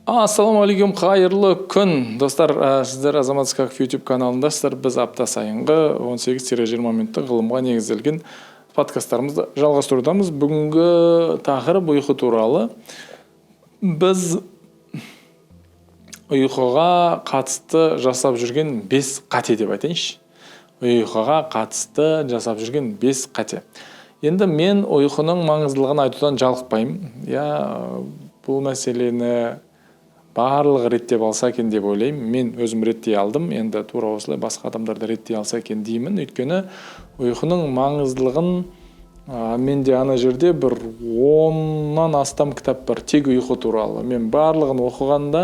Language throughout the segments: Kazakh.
Ассалаумағалейкум, қайырлы күн, достар! Сіздер Азамат Скаков YouTube каналындасыздар. Біз апта сайынғы 18-20 минуттық ғылымға негізделген подкасттарымызды жалғастырудамыз. Бүгінгі тақырып ұйқы туралы. Біз ұйқыға қатысты жасап жүрген 5 қате деп айтайыншы. Ұйқыға қатысты жасап жүрген 5 қате. Енді мен ұйқының маңыздылығын айтудан жалықпаймын. Иә, бұл мәселені барлығы реттеп алса екен деп ойлаймын. Мен өзім реттей алдым, енді тура осылай басқа адамдар да реттей алса екен деймін. Өйткені ұйқының маңыздылығын менде ана жерде бір 10-нан астам кітап бар тек ұйқы туралы. Мен барлығын оқығанда,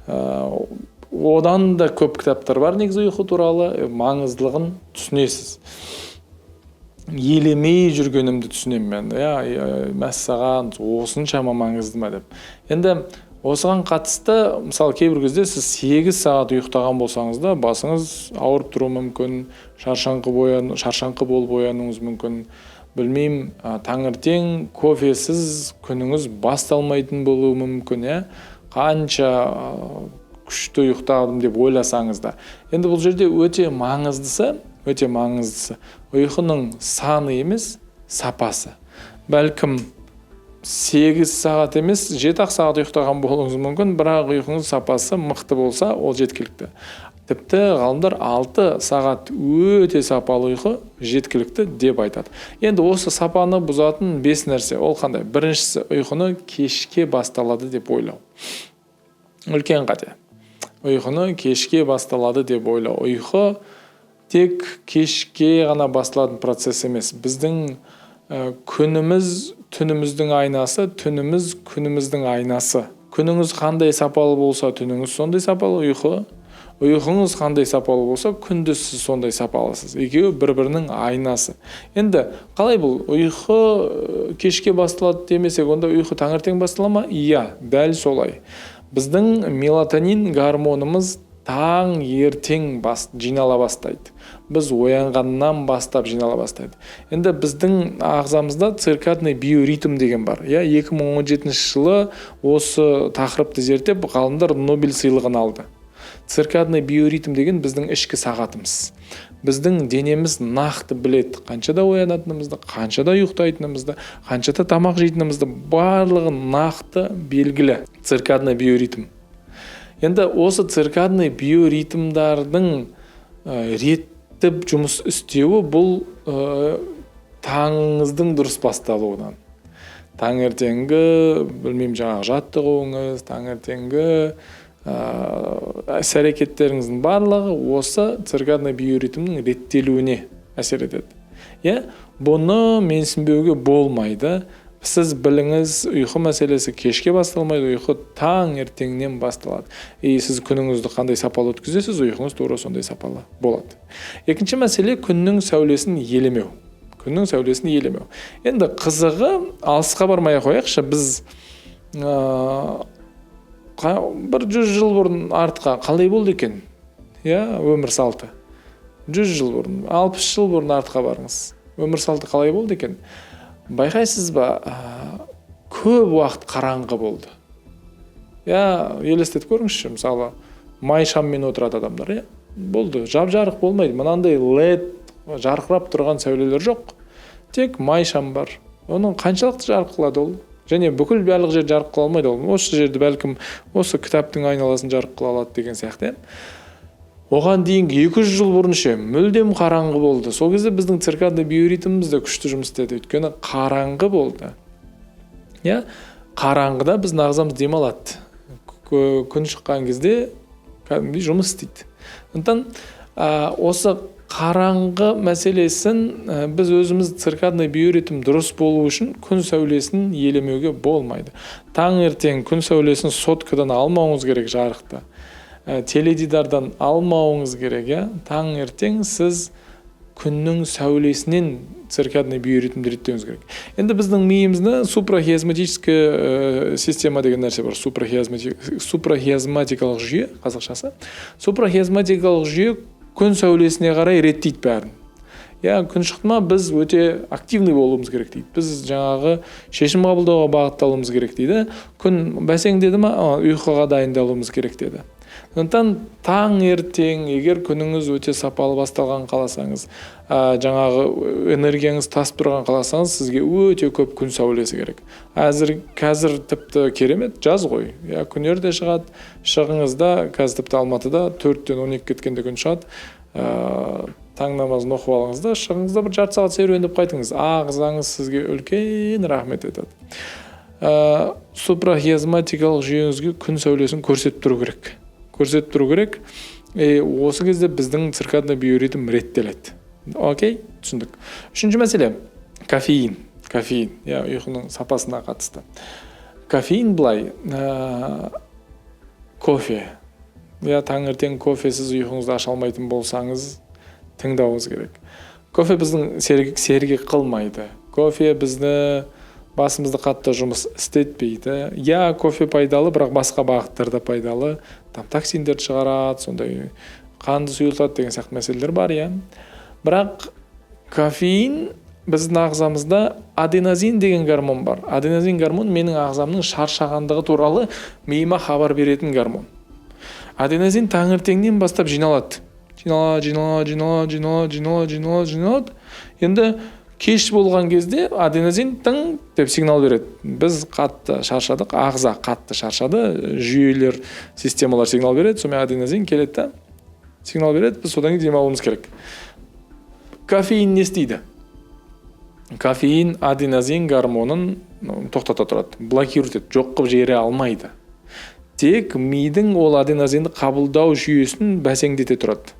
одан да көп кітаптар бар негізі ұйқы туралы, маңыздылығын түсінесіз. Елемей жүргенімді түсінемін мен, иә, мәссаған, осыншама маңызды ма деп. Енді осыған қатысты, мысалы, кейбір кезде сіз 8 сағат ұйықтаған болсаңыз да, басыңыз ауырып тұруы мүмкін, шаршаңқы болып оянуыңыз мүмкін, білмеймін, таңертең кофесіз күніңіз басталмайтын болуы мүмкін, иә, қанша күшті ұйықтадым деп ойласаңыз да. Енді бұл жерде өте маңыздысы ұйқының саны емес, сапасы. Бәлкім, 8 сағат емес, 7-ақ сағат ұйықтаған болуыңыз мүмкін, бірақ ұйқыңыз сапасы мықты болса, ол жеткілікті. Тіпті ғалымдар 6 сағат өте сапалы ұйқы жеткілікті деп айтады. Енді осы сапаны бұзатын 5 нәрсе. Ол қандай? Біріншісі — ұйқыны кешке басталады деп ойлау. Үлкен қате. Ұйқыны кешке басталады деп ойлау. Ұйқы тек кешке ғана басталатын процесс емес. Біздің күніміз түніміздің айнасы, түніміз күніміздің айнасы. Күніңіз қандай сапалы болса, түніңіз сондай сапалы. Ұйқыңыз қандай сапалы болса, күндіз сіз сондай сапалысыз. Екеуі бір бірінің айнасы. Енді қалай бұл ұйқы кешке басталады демесек, онда ұйқы таңертең бастала ма? Иә, дәл солай. Біздің мелатонин гормонымыз таң ертең жинала бастайды, біз оянғаннан бастап жинала бастайды. Енді біздің ағзамызда циркадный биоритм деген бар, иә. 2017 жылы осы тақырыпты зерттеп, ғалымдар Нобель сыйлығын алды. Циркадный биоритм деген біздің ішкі сағатымыз. Біздің денеміз нақты біледі қаншада оянатынымызды, қаншада ұйықтайтынымызды, қаншада тамақ жейтінімізді, барлығы нақты белгілі циркадный биоритм. Енді осы циркадный биоритмдардың реттіп жұмыс істеуі бұл таңыңыздың дұрыс басталуынан, таңертеңгі, білмеймін, жаңағы жаттығуыңыз, таңертеңгі іс әрекеттеріңіздің барлығы осы циркадный биоритмнің реттелуіне әсер етеді, иә. Бұны менсінбеуге болмайды. Сіз біліңіз, ұйқы мәселесі кешке басталмайды, ұйқы таңертеңнен басталады. И сіз күніңізді қандай сапалы өткізесіз, ұйқыңыз тура сондай сапалы болады. Екінші мәселе — күннің сәулесін елемеу. Күннің сәулесін елемеу. Енді қызығы, алысқа бармай ақ қояйықшы, біз бір 100 жыл бұрын артқа қалай болды екен, иә, өмір салты? 100 жыл бұрын, 60 жыл бұрын артқа барыңыз, өмір салты қалай болды екен? Байқайсыз ба, көп уақыт қараңғы болды, иә. Елестетіп көріңізші, мысалы, май шаммен отырады адамдар, иә, болды, жап жарық болмайды, мынандай лед жарқырап тұрған сәулелер жоқ, тек май шам бар. Оның қаншалықты жарық қылады ол? Және бүкіл барлық жерді жарық қыла алмайды ол, осы жерді, бәлкім, осы кітаптың айналасын жарық қыла алады деген сияқты, иә. Оған дейінгі 200 жыл бұрын ше? Мүлдем қараңғы болды. Сол кезде біздің циркадный биоритміміз де күшті жұмыс істеді, өйткені қараңғы болды, иә. Қараңғыда біздің ағзамыз демалады, күн шыққан кезде кәдімгідей жұмыс істейді. Сондықтан осы қараңғы мәселесін, біз өзіміз циркадный биоритм дұрыс болу үшін күн сәулесін елемеуге болмайды. Таңертең күн сәулесін соткадан алмауыңыз керек, жарықты теледидардан алмауыңыз керек, иә. Таңертең сіз күннің сәулесінен циркадный биоритмді реттеуіңіз керек. Енді біздің миымызда супрахиазматическая система деген нәрсе бар, супрахиазматикалық жүйе қазақшасы. Супрахиазматикалық жүйе күн сәулесіне қарай реттейді бәрін. Иә, күн шықты ма, біз өте активный болуымыз керек дейді, біз жаңағы шешім қабылдауға бағытталуымыз керек дейді. Күн бәсеңдеді ма, ұйқыға дайындалуымыз керек деді. Сондықтан таңертең егер күніңіз өте сапалы басталған қаласаңыз, жаңағы энергияңыз тасып тұрған қаласаңыз, сізге өте көп күн сәулесі керек. Қазір тіпті керемет жаз ғой, иә, күн ерте шығады. Шығыңыз да, қазір тіпті Алматыда 3:50 кеткенде күн шығады. Таң намазын оқып алыңыз да, шығыңыз да, бір жарты сағат серуендеп қайтыңыз, ағзаңыз сізге үлкен рахмет айтады. Супрахиазматикалық жүйеңізге күн сәулесін көрсетіп тұру керек, көрсетіп тұру керек. Осы кезде біздің циркадный биоритм реттеледі. Окей, түсіндік. Үшінші мәселе — кофеин. Кофеин, иә, ұйқының сапасына қатысты. Кофеин былай, кофе, иә, таңертең кофесіз ұйқыңызды аша алмайтын болсаңыз, тыңдауыңыз керек. Кофе біздің сергек қылмайды, кофе бізді басымызды қатты жұмыс істетпейді. Иә, кофе пайдалы, бірақ басқа бағыттарда пайдалы, там токсиндерді шығарады, сондай қанды сұйылтады деген сияқты мәселелер бар, иә. Бірақ кофеин біздің ағзамызда аденозин деген гормон бар. Аденозин гормон — менің ағзамның шаршағандығы туралы миыма хабар беретін гормон. Аденозин таңертеңнен бастап жиналады, жиналады, жиналады, жиналады, жиналады, жиналады, жиналады, жиналады. Енді кеш болған кезде аденозин тың деп сигнал береді: біз қатты шаршадық, ағза қатты шаршады. Жүйелер, системалар сигнал береді. Сонымен аденозин келеді да, сигнал береді, біз содан кейін демалуымыз керек. Кофеин не істейді? Кофеин аденозин гормонын тоқтата тұрады, блокировать етеді, жоқ қылып жібере алмайды, тек мидың ол аденозинді қабылдау жүйесін бәсеңдете тұрады,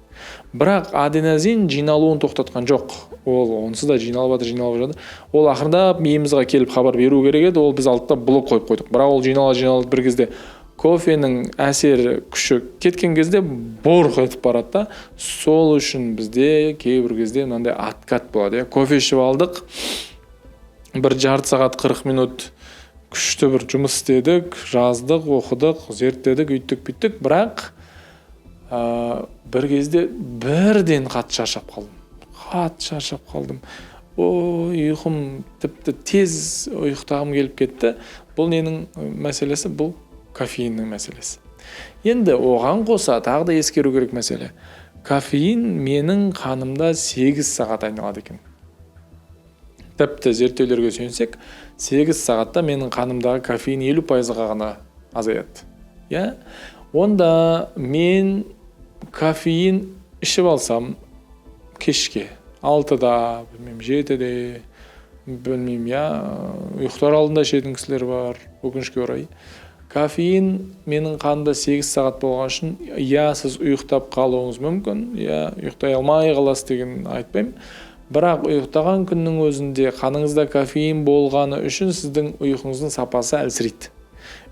бірақ аденозин жиналуын тоқтатқан жоқ. Ол онсыз да жиналып жатыр, жиналып жатыр. Ол ақырындап миымызға келіп хабар беру керек еді, ол біз алдық да, блок қойып қойдық. Бірақ ол жинала, жиналып, бір кезде кофенің әсері, күші кеткен кезде бұрқ етіп барады да. Сол үшін бізде кейбір кезде мынандай откат болады, иә: кофе ішіп алдық, бір жарты сағат, 40 минут күшті бір жұмыс істедік, жаздық, оқыдық, зерттедік, үйттік бүйттік, бірақ бір кезде бірден қатты шаршап қалдым, қатты шаршап қалдым, ой, ұйқым тіпті тез ұйықтағым келіп кетті. Бұл ненің мәселесі? Бұл кофеиннің мәселесі. Енді оған қоса тағы да ескеру керек мәселе: кофеин менің қанымда 8 сағат айналады екен. Тіпті зерттеулерге сүйенсек, 8 сағатта менің қанымдағы кофеин 50%-ға ғана азаяды, иә. Онда мен кофеин ішіп алсам кешке 6-да, білмеймін, 7-де, білмеймін, иә, ұйықтар алдында ішетін кісілер бар, өкінішке орай. Кофеин менің қанымда 8 сағат болған үшін, иә, сіз ұйықтап қалуыңыз мүмкін, иә, ұйықтай алмай қаласыз деген айтпаймын, бірақ ұйықтаған күннің өзінде қаныңызда кофеин болғаны үшін сіздің ұйқыңыздың сапасы әлсірейді,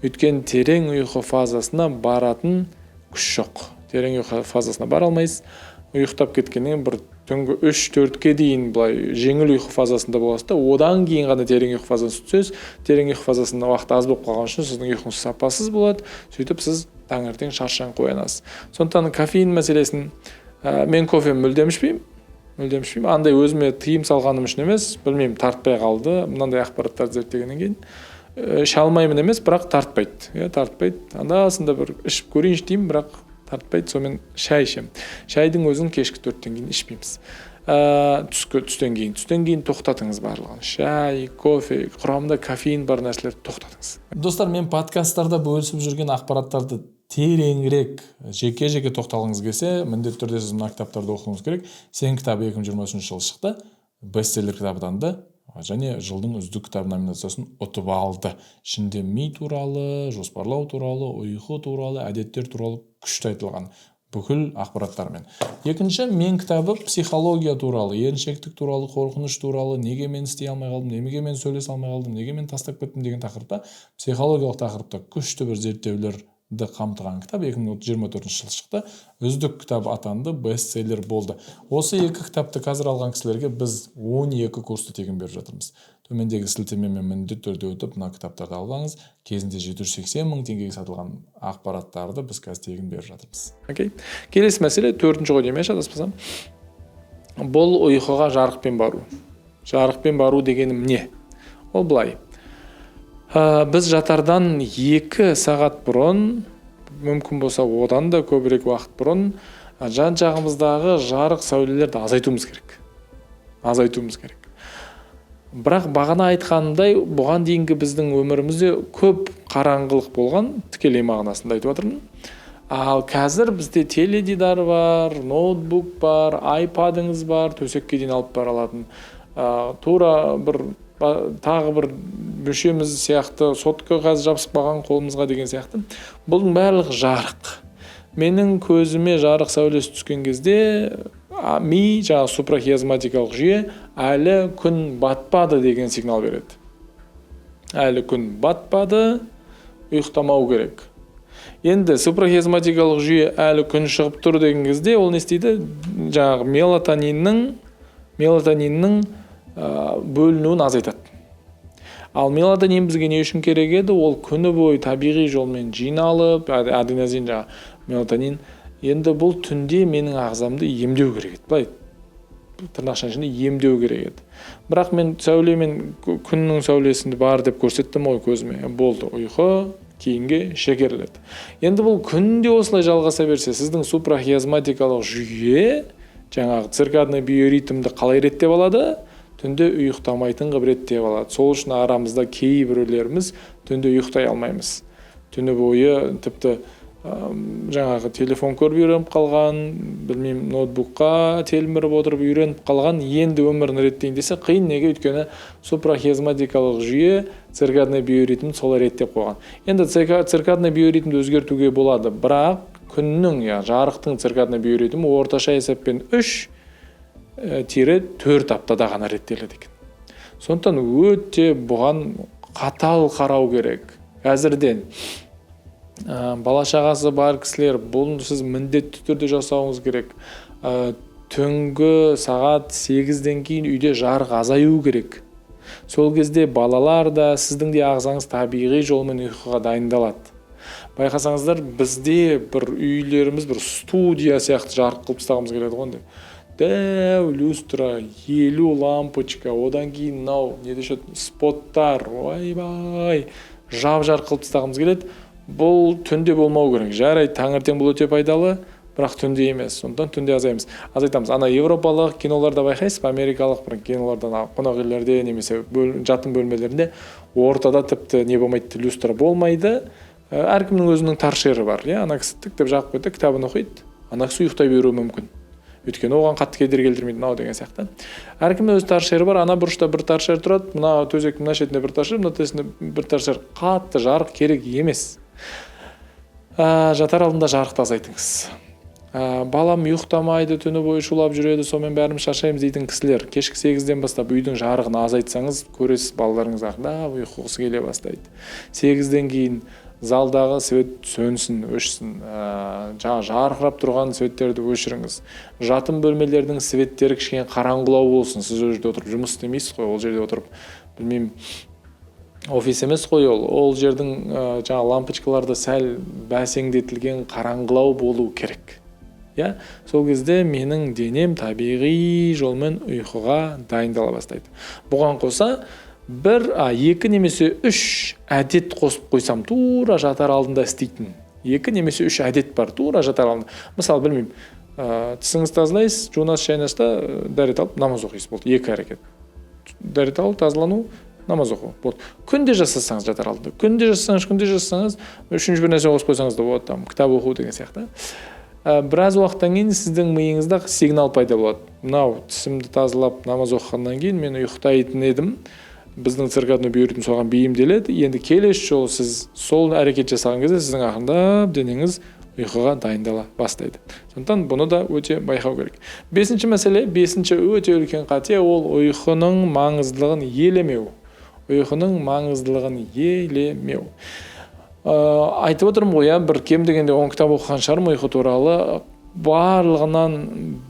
өйткені терең ұйқы фазасына баратын күш жоқ, терең ұйқы фазасына бара алмайсыз. Ұйықтап кеткеннен кейін бір түнгі 3-4-ке дейін былай жеңіл ұйқы фазасында боласыз да, одан кейін ғана терең ұйқы фазасына түсесіз. Терең ұйқы фазасында уақыт аз болып қалған үшін сіздің ұйқыңыз сапасыз болады, сөйтіп сіз таңертең шаршаңқы оянасыз. Сондықтан кофеин мәселесін, мен кофе мүлдем ішпеймін, мүлдем ішпеймін. Андай өзіме тыйым салғаным үшін емес, білмеймін, тартпай қалды. Мынандай ақпараттарды зерттегеннен кейін іше алмаймын емес, бірақ тартпайды, иә, тартпайды. Анда санда бір ішіп көрейінші деймін, бірақ тартпайды. Сонымен шай ішемін, шайдың өзін кешкі 4-тен кейін ішпейміз, түскі түстен кейін тоқтатыңыз барлығын. Шай, кофе, құрамында кофеин бар нәрселерді тоқтатыңыз. Достар, мен подкасттарда бөлісіп жүрген ақпараттарды тереңірек, жеке жеке тоқталғыңыз келсе, міндетті түрде сіз мына кітаптарды оқуыңыз керек. «Сен» кітабы 2023 жылы шықты, бестселлер кітап атанды және жылдың үздік кітабы номинациясын ұтып алды. Ішінде ми туралы, жоспарлау туралы, ұйқы туралы, әдеттер туралы күшті айтылған бүкіл ақпараттармен. Екінші «Мен» кітабы психология туралы, еріншектік туралы, қорқыныш туралы, неге мен істей алмай қалдым, неге мен сөйлесе алмай қалдым, неге мен тастап кеттім деген тақырыпта, психологиялық тақырыпта күшті бір зерттеулерді қамтыған кітап. 2024 жылы шықты, үздік кітап атанды, бестселлер болды. Осы екі кітапты қазір алған кісілерге біз 12 курсты тегін беріп жатырмыз. Төмендегі сілтемемен міндетті түрде өтіп, мына кітаптарды алып алыңыз. Кезінде 780 мың теңгеге сатылған ақпараттарды біз қазір тегін беріп жатырмыз. Окей, келесі мәселе, төртінші ғой деймін, шатаспасам. Бұл ұйқыға жарықпен бару. Жарықпен бару дегенім не? Ол былай. Біз жатардан 2 сағат бұрын, мүмкін болса одан да көбірек уақыт бұрын, жан жағымыздағы жарық сәулелерді азайтуымыз керек. Азайтуымыз керек. Бірақ бағана айтқанымдай, бұған дейінгі біздің өмірімізде көп қараңғылық болған, тікелей мағынасында айтып отырмын. Ал қазір бізде теледидар бар, ноутбук бар, айпадыңыз бар, төсекке дейін алып бара алатын. Тура бір тағы бір мүшеміз сияқты сотка қазір жабысып қалған қолымызға деген сияқты. Бұның барлығы жарық. Менің көзіме жарық сәулесі түскен кезде ми, жаңағы супрахиазматикалық жүйе әлі күн батпады деген сигнал береді. Әлі күн батпады, ұйықтамау керек. Енді супрахиазматикалық жүйе әлі күн шығып тұр деген кезде ол не істейді? Жаңағы мелатониннің бөлінуін азайтады. Ал мелатонин бізге не үшін керек еді? Ол күні бойы табиғи жолмен жиналып, аденозин, жаңағы мелатонин. Енді бұл түнде менің ағзамды емдеу керек еді. Былай тырнақшаның ішінде емдеу керек еді. Бірақ мен сәулемен күннің сәулесін бар деп көрсеттім ғой көзіме. Болды, ұйқы кейінге шегеріледі. Енді бұл күнде осылай жалғаса берсе, сіздің супрахиазматикалық жүйе жаңағы циркадный биоритмді қалай реттеп алады? Түнде ұйықтамайтын қылып реттеп алады. Сол үшін арамызда кейбіреулеріміз түнде ұйықтай алмаймыз. Түні бойы тіпті жаңағы телефон көріп үйреніп қалған, білмеймін, ноутбукқа телміріп отырып үйреніп қалған, енді өмірін реттейін десе қиын. Неге? Өйткені супрахиазматикалық жүйе циркадный биоритмді солай реттеп қойған. Енді циркадный биоритмді өзгертуге болады, бірақ күннің, жарықтың циркадный биоритмі орташа есеппен 3-4 аптада ғана реттеледі екен. Сондықтан өте бұған қатал қарау керек. Қазірден бала шағасы бар кісілер, бұны сіз міндетті түрде жасауыңыз керек. Түнгі сағат 8-ден кейін үйде жарық азаю керек. Сол кезде балалар да, сіздің де ағзаңыз табиғи жолмен ұйқыға дайындалады. Байқасаңыздар, бізде бір үйлеріміз бір студия сияқты жарық қылып тастағымыз келеді ғой. Дәу люстра, 50 лампочка, одан кейін мынау не деуші еді, споттар, ойбай, жап-жарық қылып тастағымыз келеді. Бұл түнде болмау керек. Жарайды, таңертең бұл өте пайдалы, бірақ түнде емес. Сондықтан түнде азайтамыз. Ана европалық киноларда байқайсыз ба, америкалық бір киноларда, ана қонақ үйлерде немесе жатын бөлмелерінде ортада тіпті не болмайды, люстра болмайды. Әркімнің өзінің торшері бар, иә? Ана кісі тік деп жағып қойды, кітабын оқиды, ана кісі ұйықтай беруі мүмкін. Өйткені оған қатты кедергі келтірмейді мынау деген сияқты. Әркімнің өз торшері бар, ана бұрышта бір торшер тұрады, мына төсектің мына шетінде бір торшер, мына төсектің бір торшер. Қатты жарық керек емес. Жатар алдында жарықты азайтыңыз. Балам ұйықтамайды, түні бойы шулап жүреді, сонымен бәріміз шаршаймыз дейтін кісілер, кешкі 8-ден бастап үйдің жарығын азайтсаңыз, көресіз, балаларыңыз ақырындап ұйқысы келе бастайды. 8-ден кейін залдағы свет сөнсін, өшсін, жарқырап тұрған светтерді өшіріңіз. Жатын бөлмелердің светтері кішкене қараңғылау болсын. Сіз ол жерде отырып жұмыс істемейсіз ғой, ол жерде отырып, білмеймін, офис емес қой ол. Ол жердің, жаңа лампочкаларды сәл бәсеңдетілген қараңғылау болу керек. Иә? Сол кезде менің денем табиғи жолмен ұйқыға дайындала бастайды. Бұған қоса 2 немесе 3 әдет қосып қойсам, тура жатар алдында істейтін. 2 немесе 3 әдет бар, тура жатар алдында. Мысалы, білмеймін, тісіңізді тазалайсыз, жуынасыз, шайнасыз да, дәрет алып намаз оқисыз, болды. 2 әрекет. Дәрет алу, тазалану, намаз оқу, болды. Күнде жасасаңыз жатар алдында, күнде жасасаңыз, күнде жасасаңыз, үшінші бір нәрсе қосып қойсаңыз да болады, кітап оқу деген сияқты. Біраз уақыттан кейін сіздің миыңызда сигнал пайда болады. Мынау тісімді тазалап намаз оқығаннан кейін мен ұйықтайтын едім. Біздің циркадный биоритм соған бейімделеді. Енді келесі жолы сіз сол әрекет жасаған кезде сіздің ақырындап денеңіз ұйқыға дайындала бастайды. Сондықтан бұны да өте байқау керек. Бесінші мәселе, бесінші өте үлкен қате, ол ұйқының маңыздылығын елемеу. Ұйқының маңыздылығын елемеу. Айтып отырмын ғой, бір кем дегенде 10 кітап оқыған шығармын ұйқы туралы. Барлығынан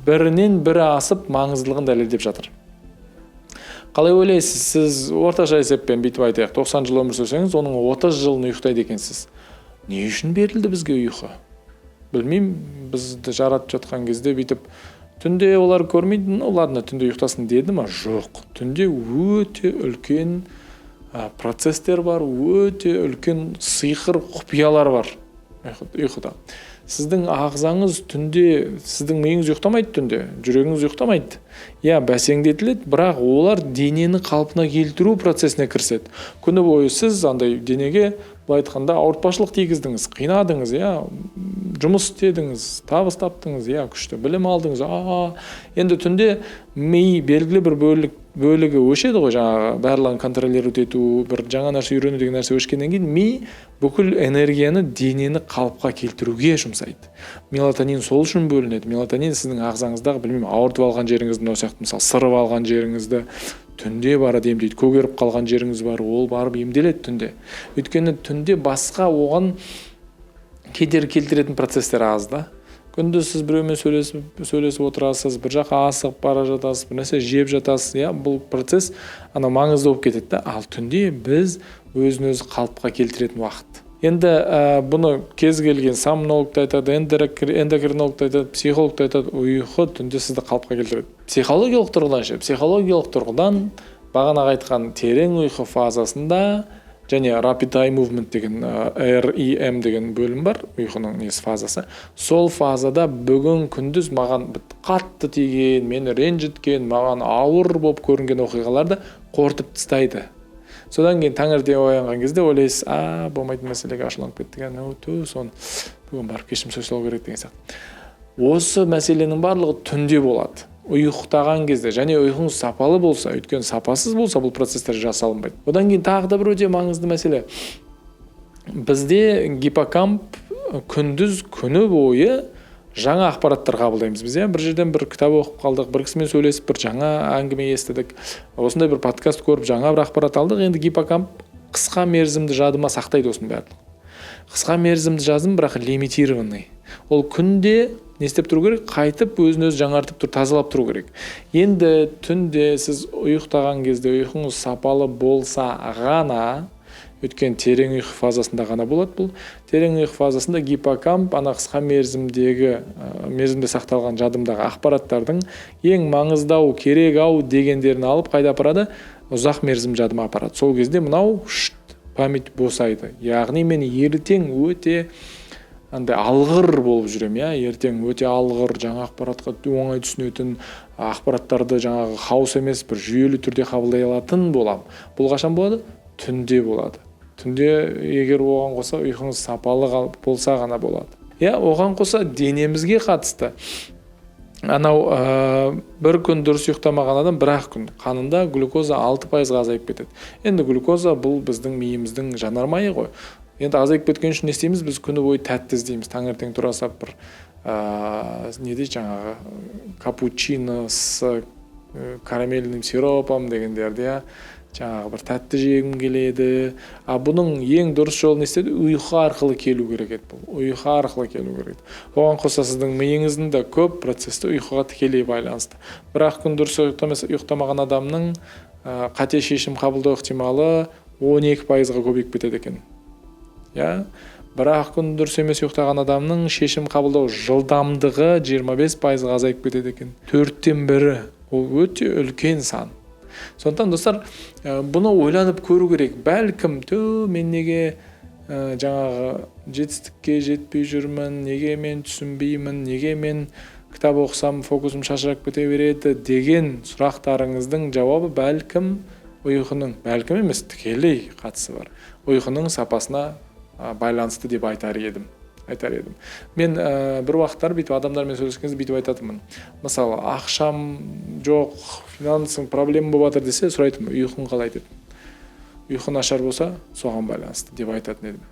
бірінен бірі асып маңыздылығын дәлелдеп жатыр. Қалай ойлайсыз, сіз орташа есеппен бүйтіп айтайық, 90 жыл өмір сүрсеңіз, оның 30 жылын ұйықтайды екенсіз. Не үшін берілді бізге ұйқы? Білмеймін, бізді жаратып жатқан кезде бүйтіп Түнде олар көрмейді. Ну ладно, түнде ұйықтасын деді ма? Жоқ, түнде өте үлкен процесстер бар, өте үлкен сиқыр, құпиялар бар ұйқыда. Сіздің ағзаңыз түнде, сіздің миыңыз ұйықтамайды түнде, жүрегіңіз ұйықтамайды, иә, бәсеңдетіледі, бірақ олар денені қалпына келтіру процесіне кіріседі. Күні бойы сіз андай денеге, былай айтқанда, ауыртпашылық тигіздіңіз, қинадыңыз, иә, жұмыс істедіңіз, табыс таптыңыз, иә, күшті білім алдыңыз. Енді түнде ми белгілі бір бөлігі өшеді ғой, жаңағы барлығын контролировать ету, бір жаңа нәрсе үйрену деген нәрсе өшкеннен кейін ми бүкіл энергияны денені қалыпқа келтіруге жұмсайды. Мелатонин сол үшін бөлінеді. Мелатонин сіздің ағзаңыздағы, білмеймін, ауыртып алған жеріңізді, мынау сияқты, мысалы, сырып алған жеріңізді түнде барады, емдейді. Көгеріп қалған жеріңіз бар, ол барып емделеді түнде, өйткені түнде басқа оған кедергі келтіретін процесстер аз да. Күндіз сіз біреумен сөйлесіп отырасыз, бір жаққа асығып бара жатасыз, бір нәрсе жеп жатасыз, иә, бұл процесс анау маңызды болып кетеді да. Ал түнде біз өзін өзі қалыпқа келтіретін уақыт. Енді бұны кез келген сомнолог та айтады, эндокринолог та айтады, психолог та айтады: ұйқы түнде сізді қалыпқа келтіреді. Психологиялық тұрғыдан ше? Психологиялық тұрғыдан бағанағы айтқан терең ұйқы фазасында және rapid eye movement деген, REM деген бөлім бар, ұйқының несі, фазасы. Сол фазада бүгін күндіз маған қатты тиген, мені ренжіткен, маған ауыр болып көрінген оқиғаларды қорытып тастайды. Содан кейін таңертең оянған кезде ойлайсыз: «А, болмайтын мәселеге ашуланып кеттік, ну ту, соны бүгін барып кешірім сұрай салу керек» деген сияқты. Осы мәселенің барлығы түнде болады, ұйықтаған кезде және ұйқыңыз сапалы болса, өйткені сапасыз болса, бұл процесстер жасалынбайды. Одан кейін тағы да бір өте маңызды мәселе: бізде гиппокамп күндіз күні бойы жаңа ақпараттар қабылдаймыз біз, иә. Бір жерден бір кітап оқып қалдық, бір кісімен сөйлесіп, бір жаңа әңгіме естідік, осындай бір подкаст көріп, жаңа бір ақпарат алдық. Енді гиппокамп қысқа мерзімді жадыма сақтайды осының барлығын. Қысқа мерзімді жадым, бірақ лимитированный. Ол күнде не істеп тұру керек? Қайтып өзін өзі жаңартып тұр, тазалап тұру керек. Енді түнде сіз ұйықтаған кезде ұйқыңыз сапалы болса ғана, өйткені терең ұйқы фазасында ғана болады бұл. Терең ұйқы фазасында гиппокамп ана қысқа мерзімдегі мерзімде сақталған жадымдағы ақпараттардың ең маңызды ау, керек ау дегендерін алып, қайда апарады? Ұзақ мерзім жадыма апарады. Сол кезде мынау память босайды, яғни мен ертең өте андай алғыр болып жүремін, иә, ертең өте алғыр, жаңа ақпаратқа оңай түсінетін, ақпараттарды жаңағы хаос емес, бір жүйелі түрде қабылдай алатын боламын. Бұл қашан болады? Түнде болады. Түнде, егер оған қоса ұйқыңыз сапалы болса ғана болады, иә. Оған қоса денемізге қатысты анау бір күн дұрыс ұйықтамаған адам бір ақ күн қанында глюкоза 6%-ға азайып кетеді. Енді глюкоза бұл біздің миымыздың жанармайы ғой. Енді азайып кеткен үшін не істейміз? Біз күні бойы тәтті іздейміз. Таңертең тұра салып бір не дейді, жаңағы капучино с карамельным сиропом дегендерді, иә, жаңағы бір тәтті жегім келеді. А бұның ең дұрыс жолы не істеді? Ұйқы арқылы келу керек еді, бұл ұйқы арқылы келу керек еді. Оған қоса сіздің миыңыздың да көп процесті ұйқыға тікелей байланысты. Бір-ақ күн дұрыс ұйықтамаған адамның қате шешім қабылдау ықтималы 12%-ға көбейіп кетеді екен, иә. Бір-ақ күн дұрыс емес ұйықтаған адамның шешім қабылдау жылдамдығы 25%-ға азайып кетеді екен, төрттен бірі. Ол өте үлкен сан. Сондықтан, достар, бұны ойланып көру керек. Бәлкім, ту, мен неге жаңағы жетістікке жетпей жүрмін, неге мен түсінбеймін, неге мен кітап оқысам, фокусым шашырап кете береді деген сұрақтарыңыздың жауабы бәлкім ұйқының, бәлкім емес, тікелей қатысы бар ұйқының сапасына байланысты деп айтар едім. Мен бір уақыттар бүйтіп адамдармен сөйлескен кезде бүйтіп айтатынмын. Мысалы, ақшам жоқ, финансың проблема болып жатыр десе, сұрайтынмын: «Ұйқың қалай?» – деп. Ұйқы нашар болса, соған байланысты деп айтатын едім.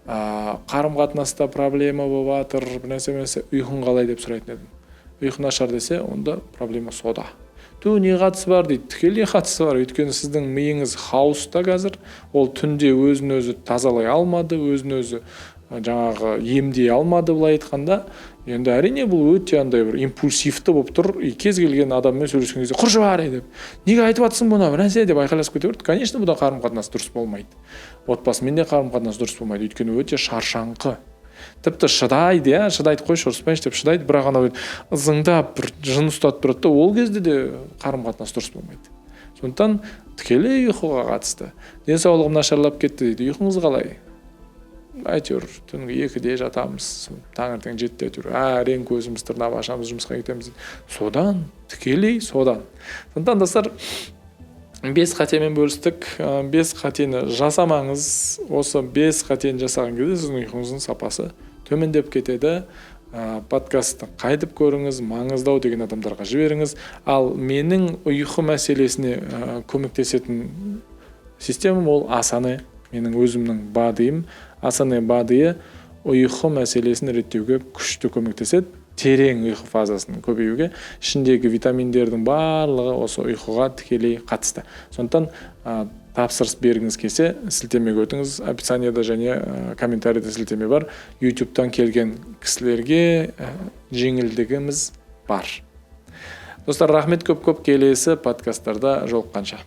Қарым қатынаста проблема болып жатыр, бір нәрсе, бір нәрсе, «Ұйқың қалай?» деп сұрайтын едім. Ұйқы нашар десе, онда проблема сода. «Ту, не қатысы бар?» – дейді. Тікелей қатысы бар, өйткені сіздің миыңыз хаоста қазір. Ол түнде өзін өзі тазалай алмады, өзін өзі жаңағы емдей алмады, былай айтқанда. Енді, әрине, бұл өте андай бір импульсивті болып тұр и кез келген адаммен сөйлескен кезде «Құршы бар» деп, «Неге айтып жатырсың бұны?» бір нәрсе деп айқайласып кете береді. Конечно, бұда қарым қатынас дұрыс болмайды, отбасымен де қарым қатынас дұрыс болмайды, өйткені өте шаршаңқы. Тіпті шыдайды, иә, шыдайды, қойшы, ұрыспайыншы деп шыдайды, бірақ анау ызыңдап бір жын ұстатып тұрады да, ол кезде де қарым қатынас дұрыс болмайды. Сондықтан тікелей ұйқыға қатысты. Денсаулығым нашарлап кетті дейді. Ұйқыңыз қалай? Әйтеуір түнгі 2-де жатамыз, таңертең 7-де әйтеуір әрең көзімізді тырнап ашамыз, жұмысқа кетеміз дейді. Содан, тікелей содан. Сондықтан, достар, 5 қатемен бөлістік. 5 қатені жасамаңыз. Осы 5 қатені жасаған кезде сіздің ұйқыңыздың сапасы төмендеп кетеді. Подкастты қайтып көріңіз, маңыздау деген адамдарға жіберіңіз. Ал менің ұйқы мәселесіне көмектесетін системам ол Асане, менің өзімнің БАДым. Асане БАДы ұйқы мәселесін реттеуге күшті көмектеседі, терең ұйқы фазасын көбеюге. Ішіндегі витаминдердің барлығы осы ұйқыға тікелей қатысты. Сондықтан тапсырыс бергіңіз келсе, сілтемеге өтіңіз. Описанияда және комментарийде сілтеме бар. YouTube'тан келген кісілерге жеңілдігіміз бар. Достар, рахмет көп-көп, келесі подкасттарда жолыққанша.